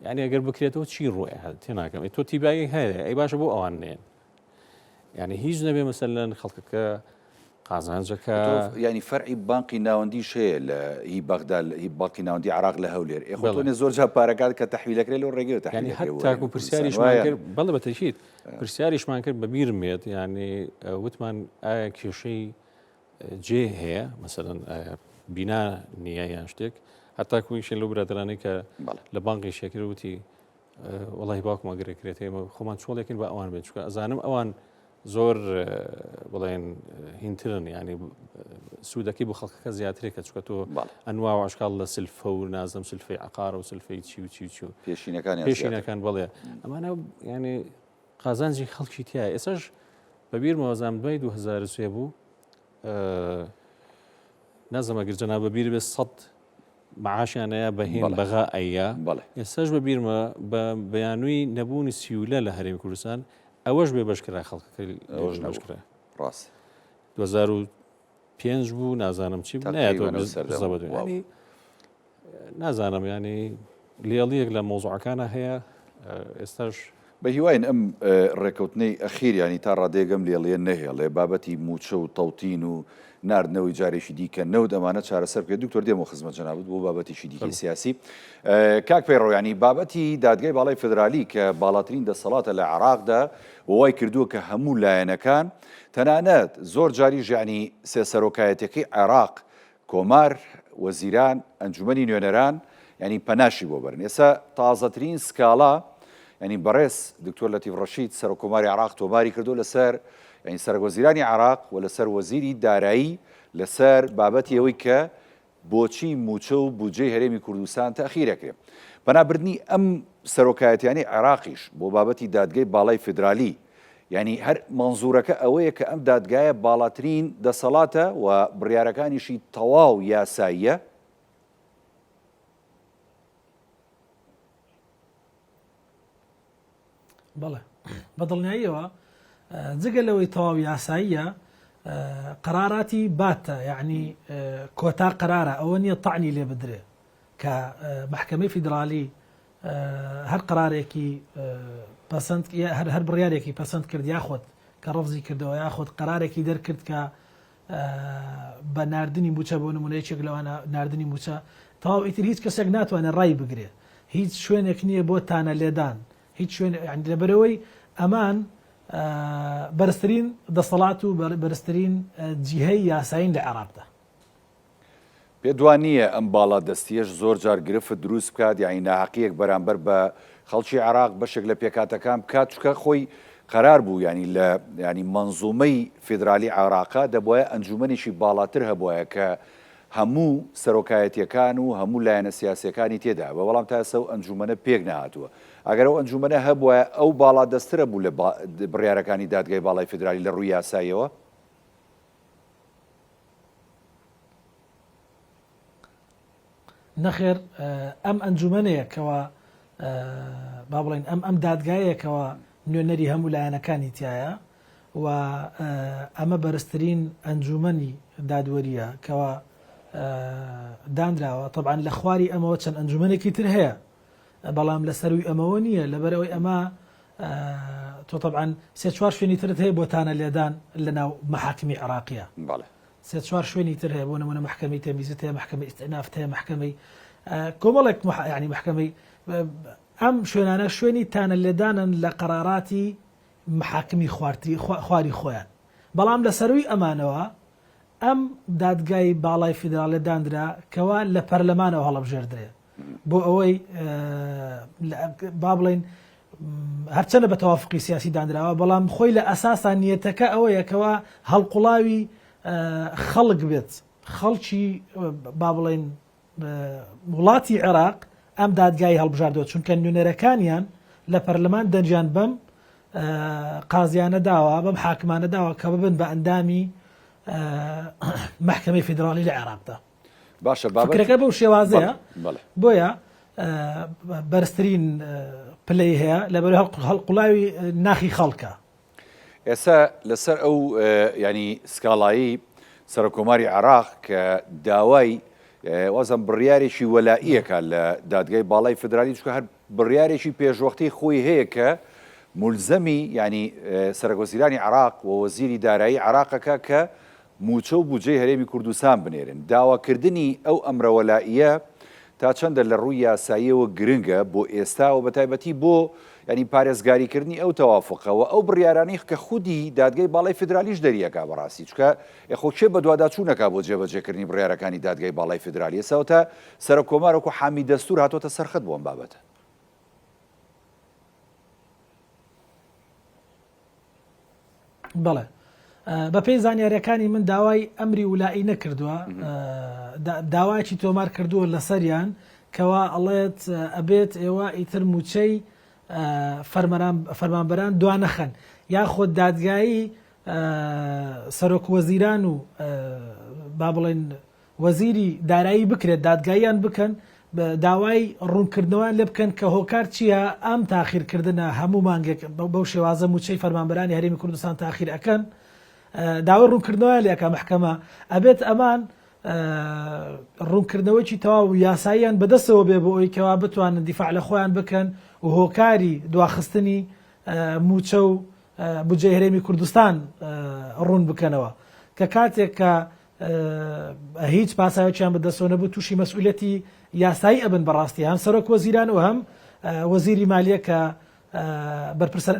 یعنی ئەگەر بکرێتەوە چی ڕوێ تێناکەم تۆ تیبایی هەیە ئەی باشە بۆ ئەوان نێن یعنی هیچ نەبێ مەسەلەن خەڵکەکە قازانجەکە ینی فەرعی بانقی ناوەندیش هەیە لە هی بەغدا هی بانقی ناوەندی عراق لە هەولێر ئێ خۆ تۆنێ زۆر جار پارەکات کە تەحویلەکرێ لەو ڕێگەیەوە تەحویل یعنی دەکرێ بۆ هەتاکو هەرێمی کوردستان پرسیاریشمان وایە کرد بەڵێ بە تەکید پرسیاریشمان کرد بە بیرم بێت یعنی وتمان ئایا کێشەی جێ هەیە مەسەلەن ئایا بینا نییە یان شتێک هەتاکو یشێ لەو برادەرانەی کە بەڵێ لە بانقی شێکرد وتی وەڵی باوکم ئەگەر کرێت ئێمە خۆمان چۆڵێکین بە ئەوان بێت چونکە ئەزانم ئەوان زۆر بڵێن هینترن ینی سوودەکەی بۆ خەڵکەکە زیاترێکە چکە تۆ ئەنوا و ئەشکال لە سلفە و نازم سلفەی عقار و سلفەی چی و چی و چی و پێشینەکان پێشینەکان بڵێ ئەمانە ینی قازانجی خەڵکی تیا ئێسش بەبیرمەوە زام دوای 2023 بوو نازم ئەگەر جەناب بەبیر بێ سەد معاشیان ئەیا بە هین بەغا ئەیا ئێستاش بە بیرمە بە بیانووی نەبوونی سیولە لە هەرێمی کوردستان ئەوەش بێ بەشکرا خەڵکەکە ئەوەش نەبوو ڕاست 2005 بوو نازانم چی بوو نایەتەوە بزەبەت ینی نازانم ینی لێڵیەک لە مۆزوعەکانە هەیە ئێستاش بە هیواین ئەم ڕێکەوتنەی ئەخیر یانی تا ڕادەیەک ئەم لێڵیە نەهێڵێ بابەتی مووچە و تەوتین و ناردنەوەی جارێکی دیکە نەوت ئەمانە چارەسەر بکرێت دکتۆر دێمەوە خزمەت جەنابت بۆ بابەتێکی دیکەی سیاسی کاک پەیڕەو یانی بابەتی دادگای باڵای فدرالی کە باڵاترین دەسەڵاتە لە عێراقدا و وای کردووە کە هەموو لایەنەکان تەنانەت زۆر جاریش یانی سێ سەرۆکایەتەکەی عێراق کۆمار، وەزیران، ئەنجومەنی نوێنەران یانی پەناشی بۆ بەرن. ئێستا تازەترین سکاڵا یانی بەڕێز دکتۆر لەتیف ڕەشید سەرۆک کۆماری عێراق تۆماری کردو لەسەر یانی سەرەک وەزیرانی عێراق و لەسەر وەزیری دارایی لەسەر بابەتی ئەوەی کە بۆچی مووچە و بودجەی هەرێمی کوردستان تەئخیر ئەکرێ. پەنابردنی ئەم سەرۆکایەتیانەی عێراقیش بۆ بابەتی دادگەی باڵای فیدرالی یانی هەر مەنزورەکە ئەوەیە کە ئەم دادگایە باڵاترین دەسەڵاتە و بڕیارەکانیشی تەواو یاساییە. بەڵێ بە دڵنیاییەوە جگە لەوەی تەواو یاساییە قەراراتی باتە یعنی کۆتا قەرارە ئەوە نییە تەعنی لێ بدرێ کە مەحکەمەی فیدرالی هەر قەرارێکی پەسەند هەر هەر بڕیارێکی پەسەند کرد یاخود کە ڕەفزی کردەوە یاخود قەرارێکی دەرکرد کە بە ناردنی موچە بۆ نمونە یەکێک لەوانە ناردنی موچە تەواو ئیتر هیچ کەسێک ناتوانێت ڕای بگرێ هیچ شوێنێک نییە بۆ تانە لێدان هیچ شوێن لەبەرەوەی ئەمان بەرزترین دەسەڵات و بەرزترین جیهەی یاسایین لە عێراقدا. پێت وا نییە ئەم باڵادەستییەش زۆر جار گرفت دروست بکات، یانی ناهەقییەک بەرامبەر بە خەڵکی عێراق، بەشێک لە پێکهاتەکان بکات، چونکە خۆی قەرار بوو یانی لە یانی مەنزومەی فیدرالی عێراقا دەبوایە ئەنجومەنێکی باڵاتر هەبوایە کە هەموو سەرۆکایەتییەکان و هەموو لایەنە سیاسییەکانی تێدا بێ، بەڵام تا ئێستا ئەو ئەنجومەنە پێک نەهاتووە. ئەگەر ئەو ئەنجومەنە هەبوایە ئەو باڵادەستترە بوو لە بڕیارەکانی دادگای باڵای فیدرالی لە ڕووی یاساییەوە؟ نەخێر ئەم ئەنجومەنەیە کەوا با بڵێن ئەم ئەم دادگایەیە کەوا نوێنەری هەموو لایەنەکانی تایە و ئەمە بەرزترین ئەنجومەنی دادوەریە کەوا دانراوە طبعا لە خواری ئەمەوە چەند ئەنجومەنێکی تر هەیە بەڵام لە سەروی ئەمەوە نییە لەبەرەوەی ئەمە تۆ طبعا سێ چوار شوێنی ترت هەیە بۆ تانە لێدان لە ناو مەحاکمی عێراقیە بەڵێ. سێ چوار شوێنی تر هەیە بۆ نمونە مەحکەمەی تەمیزت هەیە مەحکەمەی ئیستئنافت هەیە مەحکەمەی کۆمەڵێک یعنی مەحکەمەی ئەم شوێنانە شوێنی تانە لێدانن لە قەراراتی محاکمی خوارتری خواری خۆیان بەڵام لە سەروی ئەمانەوە ئەم دادگای باڵای فیدراڵێ دانرا کەوا لە پەرلەمانەوە هەڵەبژێردرێ بۆ ئەوەی با بڵین هەرچەنە بە تەوافقی سیاسی دانراوە بەڵام خۆی لە ئەساسا نیەتەکە ئەوەیە کەوا هەڵقوڵاوی خەڵک بێت خەڵکی با بڵین وڵاتی عێراق ئەم دادگای هەڵبژاردووە چونکە نوێنەرەکانیان لە پەرلەمان دەنگیان بەم قازیانە داوە بەم حاکمانە داوە کە ببن بە ئەندامی مەحکەمەی فیدراڵی لە عێراقدا. باشە بابەت فکرەکە بەو شێوازەیە بەڵێ بۆیە بەرزترین پلەی هەیە لەبەر هەڵقوڵاوی ناخی خەڵکە. ئێستا لەسەر ئەو ینی سکاڵایی سەرۆککۆماری عێراق کە داوای وازم بڕیارێکی وەلائیەکە لە دادگای باڵای فدرالی چکە هەر بڕیارێکی پێشوەختی خۆی هەیە کە ملزەمی ینی سەرۆکوەزیرانی عێراق و وەزیری دارایی عێراقەکە کە مووچە و بودجەی هەرێمی کوردستان بنێرن. داواکردنی ئەو ئەمرە وەلائییە تا چەندە لە ڕووی یاساییەوە گرنگە بۆ ئێستا و بەتایبەتی بۆ یانی پارێزگاریکردنی ئەو تەوافوقە و ئەو بڕیارانەی کە خودی دادگای باڵای فیدرالیش دەریەکا بەڕاستی چونکە ئێ خۆ کێ بەدواداچوون ئەکا بۆ جێبەجێکردنی بڕیارەکانی دادگای باڵای فیدرالی ئێستا وەتا سەرۆک کۆمار وەکو حامی دەستوور هاتۆتە سەر خەت بۆ ئەم بابەتە. بەڵێ بەپێی زانیاریەکانی من داوای ئەمری ولائی نەکردووە داوایەکی تۆمار کردووە لەسەریان کەوا ئەڵێت ئەبێت ئێوە ئیتر موچەی فەرمانبەران دوانەخەن یاخود دادگایی سەرۆک وەزیران و با بڵێن وەزیری دارایی بکرێت دادگاییان بکەن داوای ڕوونکردنەوەیان لێ بکەن کە هۆکار چییە ئەم تاخیرکردنە هەموو مانگێک بەو شێوازە مووچەی فەرمانبەرانی هەرێمی کوردستان تاخیر ئەکەن داوای ڕوونکردنەوەیان لێ ئەکا مەحکەمە ئەبێت ئەمان ڕوونکردنەوەکی تەواو یاساییان بەدەستەوە بێ بۆ ئەوی کەوا بتوانن دیفاع لە خۆیان بکەن و هۆکاری دواخستنی مووچە و بودجەی هەرێمی کوردستان ڕوون بکەنەوە کە کاتێک کە هیچ پاساوێکیان بەدەستەوە نەبوو تووشی مەسئولیەتی یاسایی ئەبن بەڕاستی هەم سەرۆک وەزیران و هەم وەزیری مالیە کە بەرپرسە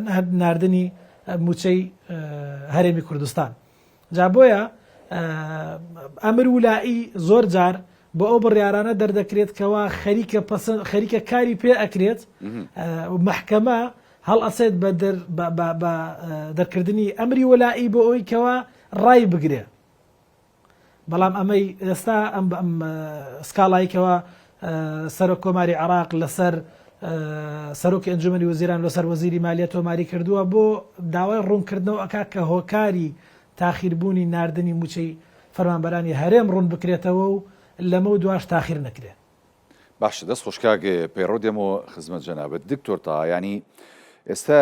ناردنی موچەی هەرێمی کوردستان جا بۆیە ئەمر ولائی زۆر جار بۆ ئەو بڕیارانە دەردەکرێت کەوا خەریکە پەسەند خەریکە کاری پێ ئەکرێت محکەمە هەڵئەسێت بە دەرکردنی ئەمری وەلائی بۆ ئەوی کەوا ڕای بگرێ بەڵام ئەمەی ئێستا ئەم سکاڵای کەوا. سەرۆک کۆماری عێراق لەسەر سەرۆکی ئەنجومەنی وەزیران لەسەر وەزیری مالیە تۆماری کردووە بۆ داوای ڕوونکردنەوە ئەکا کە هۆکاری تاخیربوونی ناردنی مووچەی فەرمانبەرانی هەرێم ڕوون بکرێتەوە و لەمەو دواش تاخیر نەکرێ. باشە دەست خۆش کاک پەیڕەو دێمەوە خزمەت جەنابت دکتۆر تاها یانی ئێستا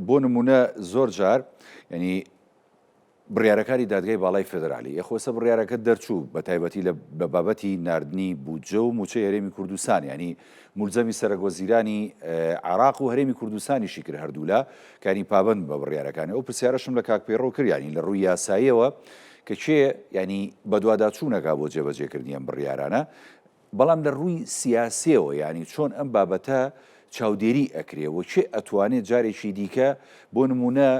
بۆ نمونە زۆر جار ینی بڕیارەکانی دادگای باڵای فێدرالی یەخۆ ئێستا بڕیارەکە دەرچوو بە تایبەتی لە بە بابەتی ناردنی بودجە و مووچەی هەرێمی کوردستان یانی مولزەمی سەرەک وەزیرانی عێراق و هەرێمی کوردستانیشی کرد هەردوولا کانی پابەند بە بڕیارەکانی ئەو پرسیارەشم لە کاک پەیڕەو کرد یانی لە ڕووی یاساییەوە کە کێ یانی بەدواداچوونەکا بۆ جێبەجێکردنی ئەم بڕیارانە بەڵام لە ڕووی سیاسیەوە یانی چۆن ئەم بابەتە چاودێری ئەکرێ و کێ ئەتوانێ جارێکی دیکە بۆ نموونە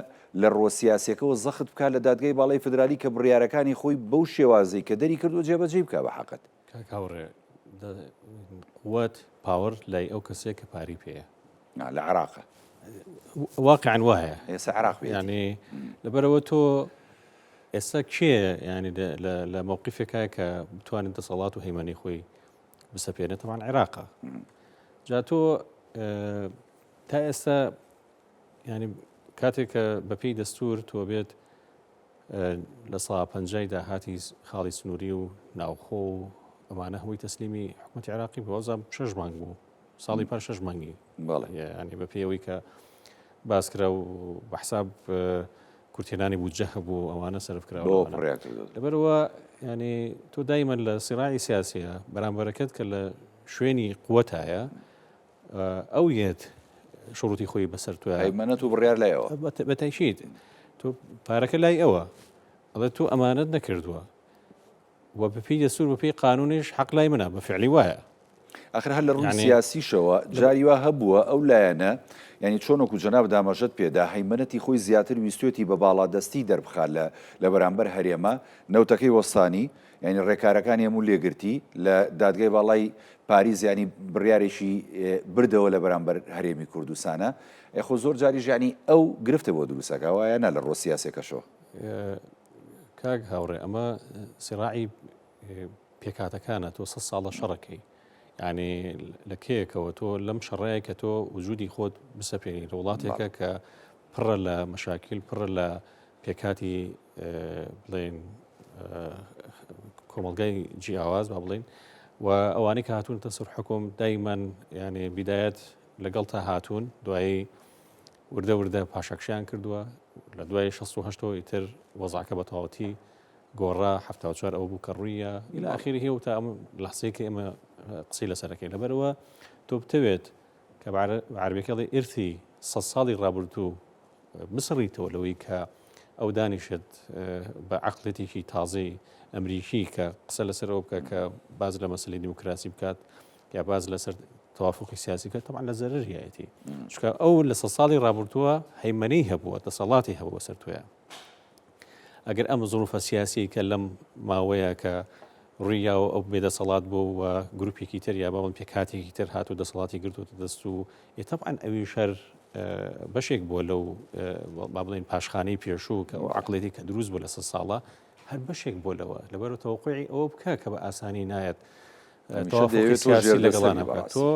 لە ڕووە سیاسیەکەوە زەخت بکا لە دادگای باڵای فدرالی کە بڕیارەکانی خۆی بەو شێوازەی کە دەری کردووە جێبەجێی بکا بە حەقت. کاک هاوڕێ قوت power لای ئەو کەسەیە کە پارەی پێیە. نا لە عێراقە. واقعا وایە. ئێستا عێراق پێیەتی. یانی لەبەرئەوە تۆ ئێستا کێ ینی لە مەوقفێکە کە بتوانێت دەسەڵات و هەیمەنەی خۆی بسەپێنێت تەمان عێراقە جا تۆ تا ئێستا ینی کاتێک کە بەپێی دەستور تۆ بێت لە سا پەنجای داهاتی خاڵی سنووری و ناوخۆ و ئەمانە هەمووی تەسلیمی حکوومەتی عێراقی بۆزە شش مانگ بوو ساڵی پار شش مانگی ینی بە پێی ئەوەی کە باس کرا و بە حساب کورتهێنانی بودجە هەبوو ئەوانە سەرف کرا لەبەرەوە ینی تۆ دایمەن لە سیراعی سیاسیە بەرامبەرەکەت کە لە شوێنی قوتایە ئەو یەت شڕوتی خۆی بەسەر تۆ هەیمەنەت و بڕیار لایەوە بەتەکیت تۆ پارەکە لای ئەوە ئەڵێ تۆ ئەمانەت نەکردووە و بەپێی دەستور بەپێی قانونیش حەق لای منە بە فعلی وایە. ئاخر هەر لە ڕووی سیاسیشەوە جاری وا هەبووە ئەو لایەنە یانی چۆن وەکو جەنابت ئاماژەت پێدا هەیمەنەتی خۆی زیاتر ویستوێتی بە باڵادەستی دەربخات لە لە بەرامبەر هەرێمە نەوتەکەی وەستانی یانی ڕێکارەکانی هەموو لێگرتی لە دادگای باڵای پاریس یانی بڕیارێکی بردەوە لە بەرامبەر هەرێمی کوردستانە ئێ خۆ زۆر جاریش یانی ئەو گرفتە بۆ دروستەکە وایە نا لە ڕووە سیاسەکەشەوە. کاک هاوڕێ ئەمە سیڕاعی پێکهاتەکانە تۆ سە ساڵە شەڕەکەی یعنی لە کێیەکەوە تۆ لەم شەڕەیە کە تۆ وجودی خۆت بسەپێنی لە وڵاتێکە کە پڕە لە مەشاکیل پڕە لە پێکاتی بڵێن کۆمەلگای جیاواز با بڵین و ئەوانەی کە هاتوونتە سەر حکوم دایمەن یعنی بیدایەت لەگەڵ تا هاتوون دوایی وردە وردە پاشەکشەیان کردووە، لە دوای 68 ەوە ئیتر وەزعەکە بە تەواوەتی گۆڕا، 74 ئەوە بوو کە ڕوویە إلى آخره و تا ئەم لەحزەیە کە ئێمە قسەی لەسەر ئەکەین. لەبەرئەوە تۆ بتەوێت کە بە عەرەبیەکە ئەڵێ ئیرثی سەد ساڵی ڕابردوو بسڕیتەوە لەوەی کە ئەو دانیشێت بە عەقڵێتێکی تازەی ئەمریکی کە قسە لەسەر ئەوە بکە کە باز لە مەسەلەی دیموکراسی بکات یا باز لەسەر توافقی سیاسی کرد طبعا لە زەرریایەتی چونکە ئەو لە سە ساڵی ڕابردووە هەیمەنەی هەبووە دەسەڵاتی هەبووە سەر تۆیە ئەگەر ئەم زروفە سیاسی کە لەم ماوەیە کە ڕوویاوە ئەو بێدەسەڵات بوو و گروپێکی تر یا باڵم پێکاتێکی تر هات و دەسەڵاتی گرتووەتە دەست و طبعا ئەوی شەر بەشێک بووە لەو با بڵێن پاشخانەی پێشوو کە ئەو عقلێتی کە دروست بوو لە سە ساڵە هەر بەشێک بۆ لەوە لەبەر تەوەقعی ئەوە بکە کە بە ئاسانی نایەت تەوافقی سیاسی لەگەڵا نەبکات تۆ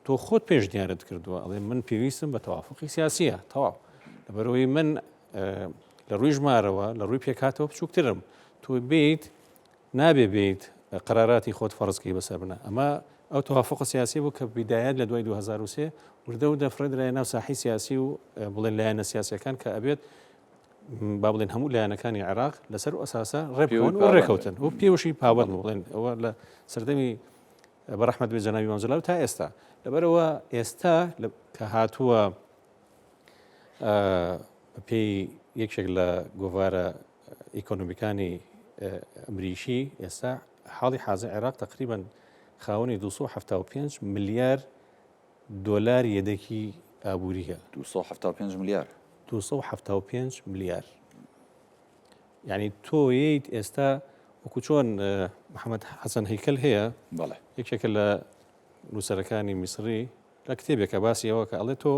تۆ خۆت پێشنیارت کردووە ئەڵێ من پێویستم بە تەوافقی سیاسیە تەواو لەبەرەوەی من لە ڕووی ژمارەوە لە ڕووی پێکاتەوە بچووکترم تۆ بیت نابێ بیت قراراتی خۆت فەرزکەی بەسەر بنە ئەمە ئەو توافق سیاسی بوو کە بیدایەت لە دوای 2003 وردە و دەفرێدرای ناو ساحی سیاسی و بڵێن لایەنە سیاسەکان کە ئەبێت با بڵێن هەموو لایەنەکانی عێراق لەسەر ئەو ئەساسە ڕێبکەون و ڕێکەوتن و پێوەشی پابەند بڵێن ئەوە لە سەردەمی بە ڕەحمەت بێ جەنابی مام جەلال تا ئێستا لەبەرەوە ئێستا کە هاتووە بەپێی یەکێک لە گۆڤارە ئیکۆنۆمیکانی ئەمریکی ئێستا حاڵی حازر عێراق تقریبا خاوەنی 275 ملیار دۆلار یەدەکی ئابوورییە. 275 ملیار. 275 ملیار. یعنی تۆ یەیت ئێستا وەکو چۆن محەممەد حەسەن هەیکەل هەیە بەڵێ یەکێکە لە نووسەرەکانی میسری لە کتێبێکە باسی ئەوە کە ئەڵێ تۆ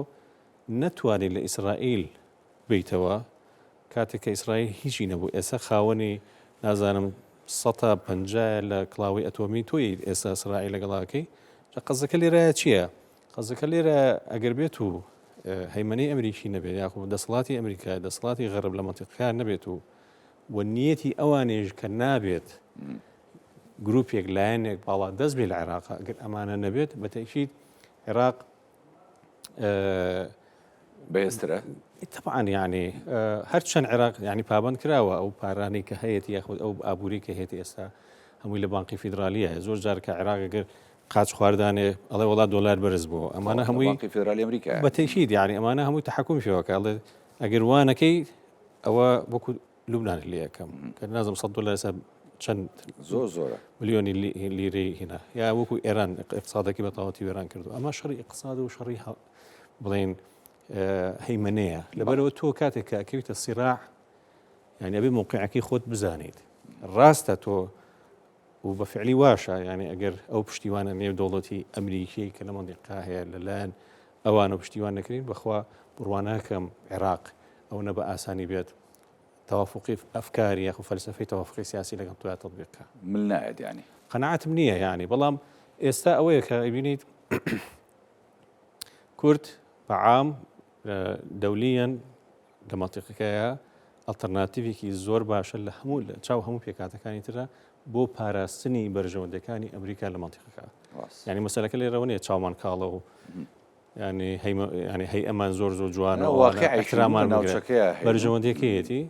نەتوانی لە ئیسرائیل بیتەوە کاتێک کە ئیسرائیل هیچی نەبوو ئێستا خاوەنی نازانم. سەتا پەنجایە لە کڵاوەی ئەتۆمی تۆی ئێستا ئیسرائیل لەگەڵاکەی قەزەکە لێرە چییە؟ قەزەکە لێرە ئەگەر بێت و هەیمەنەی ئەمریکی نەبێت یاخود دەسەڵاتی ئەمریکا دەسەڵاتی غەرب لە مەنتیقەکە نەبێت و و نیەتی ئەوانیش کە نابێت گروپێک لایەنێک باڵا دەست بێ لە عێراق ئەگەر ئەمانە نەبێت بە تەکید عێراق بەهێزترە؟ تەبعەن یعنی هەرچەند عێراق یعنی پابند کراوە ئەو پارانەی کە هەیەی یاخود ئەو ئابووری کە هەیەی ئێستا هەمووی لە بانقی فیدراالیە زۆر جار کە عێراق گەر قاچ خواردانێ ئەڵێ وڵات دۆلار بەرز بوو ئەمانە هەمووی بانقی فیدرالی ئەمریکا بە تەکید یعنی ئەمانە هەمووی تحکم شێوەکە ئەڵێ ئەگەر وانەکەی ئەوە وەکو لوبنان لێ ئەکەم کە نازم 100 دلار ئێستا چەند زۆر زۆرە ملیۆنی لیرەی هینا یا وەکو ئێران اقتصادەکەی بە تەواوەتی وێران کردو ئەمە شەڕی اقتصاد و شەڕی بڵێن هەیمەنەیە لەبەرەوە تۆ کاتێک کە ئەکەویتە سیراع یعنی ئەبێ موقعەکەی خۆت بزانیت ڕاستە تۆ و بە فعلی واشە یعنی ئەگەر ئەو پشتیوانە نێو دەوڵەتی ئەمریکی کە لە مەندیقا هەیە لەلایەن ئەوانە پشتیوان نەکرین بەخوا بڕواناکەم عێراق ئەو نە بە ئاسانی بێت تەوافقی ئەفکاری یاخو فەلسەفەی تەوافقی سیاسی لەگەڵ تۆیا تەطبیق کا. مل نایەت یانی. قەناعەتم نییە یانی بەڵام ئێستا ئەوەیە کە ئەیبینیت کورد بە عام دەولیەن لە مەنتیقەکەیە ئەڵتەرناتیڤێکی زۆر باشە لە هەموو لە چاو هەموو پێکهاتەکانی ترە بۆ پاراستنی بەرژەوەندەکانی ئەمریکا لە مەنتیقەکە یعنی مەسەلەکە لێرەوە نییە چاومان کاڵە و ینی ینی هەی ئەمان زۆر زۆر جوانە واقعرامان ناوچەکەیە بەرژەوەندیەکەیەتی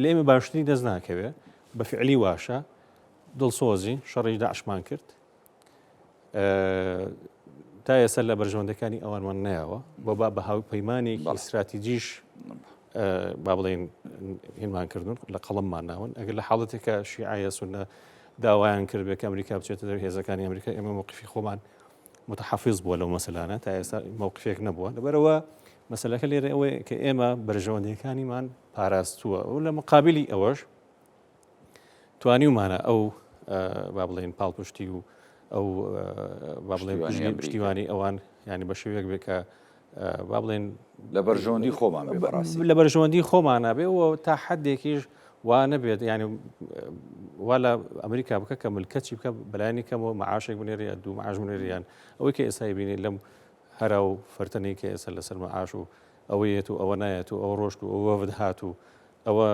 لێمە باشتری دەست ناکەوێ بە فعلی واشە دڵسۆزی شەڕی داعشمان کرد تا ئێستا لە بەرژەوەندەکانی ئەوانمان نایەوە بۆ با بە هاوپەیمانێکی استراتیجیش با بڵێن هینمان کردون لە قەڵممان ناون ئەگەر لە حاڵەتێکە شیعە سونە داوایان کرد بێ کە ئەمریکا بچێتە دەر هێزەکانی ئەمریکا ئێمە موقفی خۆمان متحفظ بووە لەو مەسەلانە تا ئێستا موقفێک نەبووە لەبەرەوە مەسلەکە لێرە ئەوەیە کە ئێمە بەرژەوەندیەکانیمان پاراستووە و لە مقابلی ئەوەش توانیومانە ئەو با بڵێن پاڵپشتی و ئەو با بڵێن پشتیوانی ئەوان ینی بە شێوەیەک بێ کە با بڵێن لە بەرژەوەندی خۆمان بێ بەڕاستی لە بەرژەوەندی خۆمانە بێ و تا حدێکیش وا نەبێت ینی وا لە ئەمریکا بکە کە ملکەچی بکە بەلایانی کەمەوە معاشێک بنێری یا دوو معاش بنێریان ئەوەی کە ئێستا بینی لەم هەرا و فەرتەنەی کە ئێستا لەسەر معاش و ئەوەیەت و ئەوە نایەت و ئەو ڕۆشت و ئەو وەفد هات و ئەوە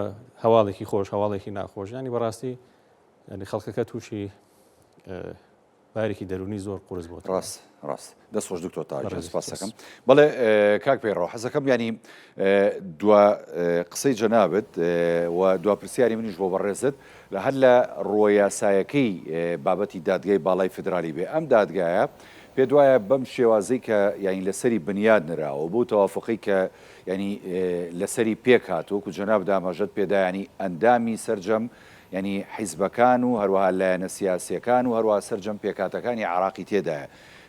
هەواڵێکی خۆش هەواڵێکی ناخۆش ینی بەڕاستی ینی خەڵکەکە تووشی بارێکی دەرونی زۆر قورس بۆ ڕاست ڕاست دەست خۆش دکتۆر تاجیان سپاسەکەم بەڵێ کاک پەیڕەو حەزەکەم ینی دوا قسەی جەنابت و دوا پرسیاری منیش بۆ بەڕێزت لە هەر لە ڕووە یاسایەکەی بابەتی دادگای باڵای فیدرالی بێ ئەم دادگایە پێ دوایە بەم شێوازەی کە یانی لەسەری بنیاد نراوە بۆ تەوافقی کە یانی لەسەری پێک هات وەکو جەنابت ئاماژەت پێدا یانی ئەندامی سەرجەم یانی حیزبەکان و هەروەها لایەنە سیاسیەکان و هەروەها سەرجەم پێکهاتەکانی عێراقی تێدایە.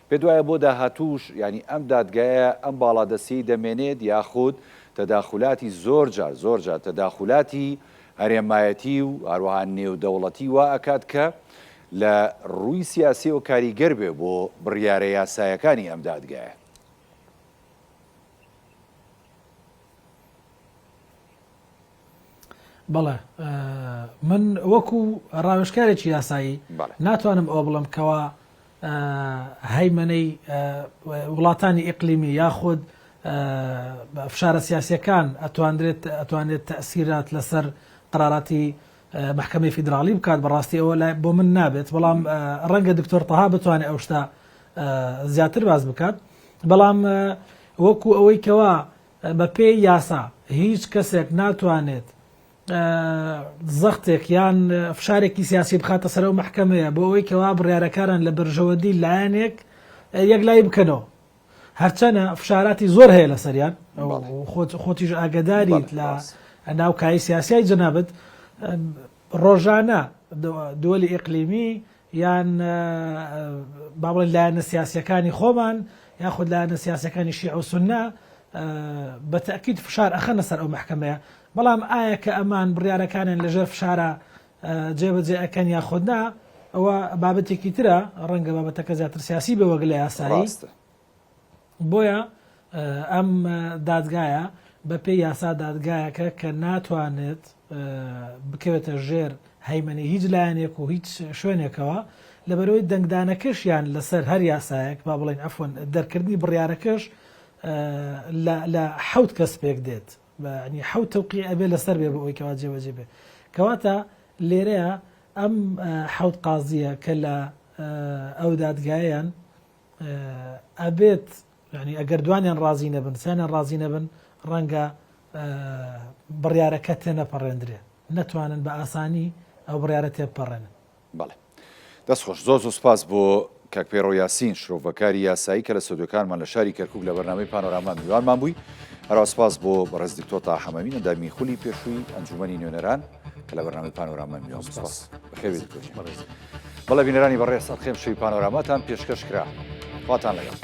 پێت وایە بۆ داهاتووش یانی ئەم دادگایە ئەم باڵادەستیەی دەمێنێت یاخود تەداخولاتی زۆر جار زۆر جار تەداخولاتی هەرێمایەتی و هەروەها نێودەوڵەتی وا ئەکات کە لە ڕووی سیاسیەوە کاریگەر بێ بۆ بڕیارە یاسایەکانی ئەم دادگایە؟ بەڵێ من وەکو ڕاوێژکارێکی یاسایی ناتوانم ئەوە بڵم کەوا هەیمەنەی وڵاتانی ئیقلیمی یاخود فشارە سیاسەکان ئەتواندرێت ئەتوانێت تەسیرات لەسەر قراراتی محکمەی فیدراڵی بکات بەڕاستی ئەوە لای بۆ من نابێت بەڵام ڕەنگە دکتۆر تەها بتوانێت ئەو شتە زیاتر باس بکات بەڵام وەکو ئەوەی کەوا بەپێی یاسا هیچ کەسێک ناتوانێت زەختێک یان فشارێکی سیاسی بخاتە سەر ئەو مەحکەمەیە بۆ ئەوەی کەوا بڕیارەکانان لە بەرژەوەندی لایەنێک یەکلایی بکەنەوە هەرچەنە فشاراتی زۆر هەیە لەسەریان خۆتیش ئاگداریت لە ناو کای سیاسیای جەنابت ڕۆژانە دووەلی ئیقلیمی یان با بڵێن لایەنە سیاسیەکانی خۆمان یاخود لایەنە سیاسەکانی شیع و سنە بە تەئکید فشار ئەخەنە سەر ئەو مەحکەمەیە بەڵام ئایا کە ئەمان بڕیارەکانیان لەژێر فشارە جێبەجێ ئەکەن یاخود نا ئەوە بابەتێکی ترە ڕەنگە بابەتەکە زیاتر سیاسی بێ وەک لە یاسایی بۆیە ئەم دادگایە بەپێی یاسا دادگایەکە کە ناتوانێت بکەوێتە ژێر. هەیمەنەی هیچ لایەنێک و هیچ شوێنێکەوە، لەبەرئەوەی دەنگدانەکەشیان لەسەر هەر یاسایەک، با بڵێین عەفوەن دەرکردنی بڕیارەکەش لە لە حەوت کەس پێک دێت، یانی حەوت تەوقیع ئەبێ لەسەر بێ بۆ ئەوەی کەوا جێبەجێ بێ. کەواتە لێرەیە ئەم حەوت قازییە کە لە ئەو دادگایەیان ئەبێت یانی ئەگەر دوانیان ڕازی نەبن سیانیان ڕازی نەبن ڕەنگە بڕیارەکە تێنەپەڕێندرێ نەتوانن بە ئاسانی ئەو بڕیارە تێبپەڕێنن. بەڵێ دەست خۆش زۆر زۆر سپاس بۆ کاک پەیڕەو یاسین شرۆڤەکاری یاسایی کە لە ستۆدیۆکانمان لە شاری کەرکوک لە بەرنامەی پانۆراما میوانمان بووی هەروە سپاس بۆ بەڕێز دکتۆر تاها حەمەمین ئەندامی خولی پێشووی ئەنجومەنی نوێنەران کە لە بەرنامەی پانۆراما میوان بوو. سپاس بەخێر بێی دکتۆر گیان. بەڵێ بینەرانی بەڕێز ئەڵقەی ئەمشەوی پانۆراماتان پێشکەش کرا خواتان لەگەڵ.